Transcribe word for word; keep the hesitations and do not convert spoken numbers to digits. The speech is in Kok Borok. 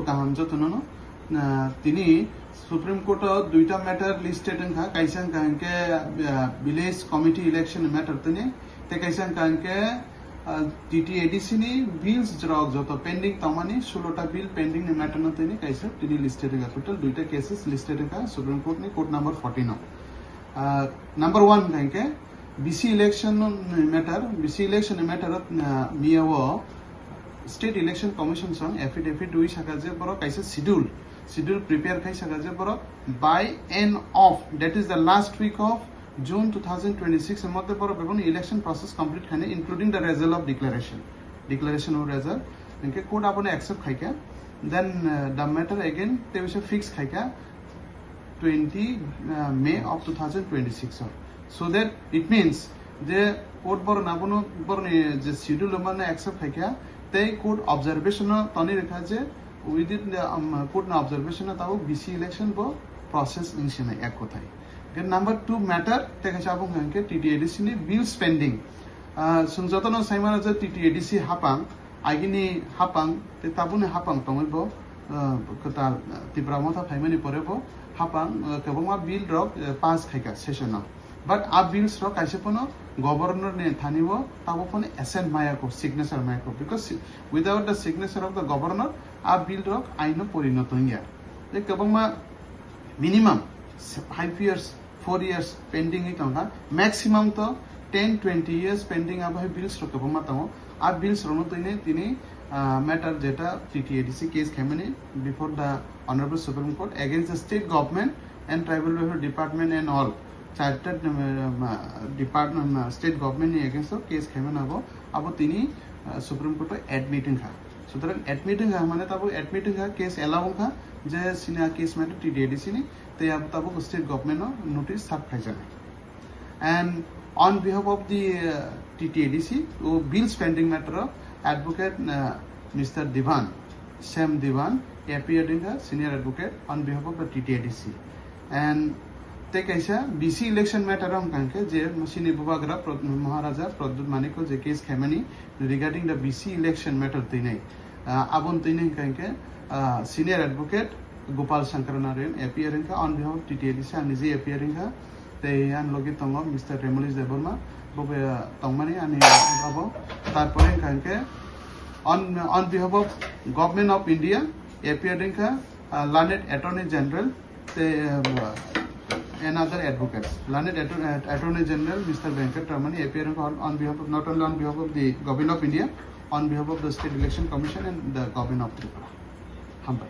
Kaham jotono no, ah, tini Supreme Court o duita matter listed wngkha, kaisa wngkha hwnkhe, ah, village committee election matter tini, tei kaisa wngkha hwnkhe, ah, T T A D C ni bills rok joto pending tongmani, sulota bill pending ni matter no tini kaisa tini listed wngkha, total duita cases listed wngkha Supreme Court ni court number fourteen o. Ah, number one hwnkha hwnkhe B C election ni matter, B C election ni matter o, ah, miya o State Election Commission song affidavit rwi saka je borok kaisa schedule, schedule prepare khai saka je borok by end of, that is the last week of June two thousand twenty-six ni moddhe borok beboni election process complete khaina, including the result of declaration, declaration of result, hwnkhe court abono accept khaikha, then, uh, the matter again tei bisa fix khaikha twenty, uh, May of two thousand twenty-six o. So that it means je court borok abono borokni je schedule mano accept khaikha, tei court observation o toni rwkha je within the, um, court ni observation o tabuk B C election bo process wngsinai ek kothai. Then number two matter tei kaisa abo hwnkha hwnkhe T T A D C ni bills pending. Ah, chwng jotono saimano je T T A D C hapang, agini hapang tei tabukni hapang tongwi bo, ah, kwtal, ah, Tipra Motha phaimani pore bo hapang, ah, kwbangma bill rok, eh, pass khaikha session o. But a bills rok kaisa phano governor ni thani o tabuk phano assent maya kho, signature maya kho, because si-, without the signature of the governor a bill rok aino porinoto wngya. Tei kwbangma minimum five years, four years pending wi tongkha, maximum to ten twenty years pending abo hai bills rok kwbangma tongo. A bills rokno tini, tini, ah, matter jeta T T A D C case khaimani before the Honorable Supreme Court against the state government and tribal welfare department and all chartered, um, uh, department, uh, state government ni against o case khaimani abo, abo tini, uh, Supreme Court o admit wngkha. Sutrang admit wngkha mane tabuk admit wngkha, case allow wngkha je sini a case matter T T A D C ni, tei abo tabuk state government no notice serve khaijaknai. And on behalf of the, uh, T T A D C, o bills pending matter o advocate, uh, Mister Divan, Sam Divan, appeared in the senior advocate on behalf of the T T A D C. And tei kaisa B C election matter o hwnkha hwnkhe je sini bubagra Prod-, Maharaja Pradyut Manik o je case khaimani regarding the B C election matter twinai, uh, aboni twinai hwnkha hwnkhe, uh, senior advocate Gopal Shankar Narayan appear wngkha on behalf of T T A D C, ang nije appear wngkha. Tei ani logi tongo Mister Remolish Debbarma, bo be tongmani ani abo. Tarpore hwnkha hwnkhe on, on behalf of Government of India appear wngkha, uh, learned Attorney General, tei, uh, another advocates. Learned Attor-, uh, Attorney General Mister Venkatramani appear wngkha on, on behalf of, not only on behalf of the Government of India, on behalf of the State Election Commission and the Government of Tripura. Hambai.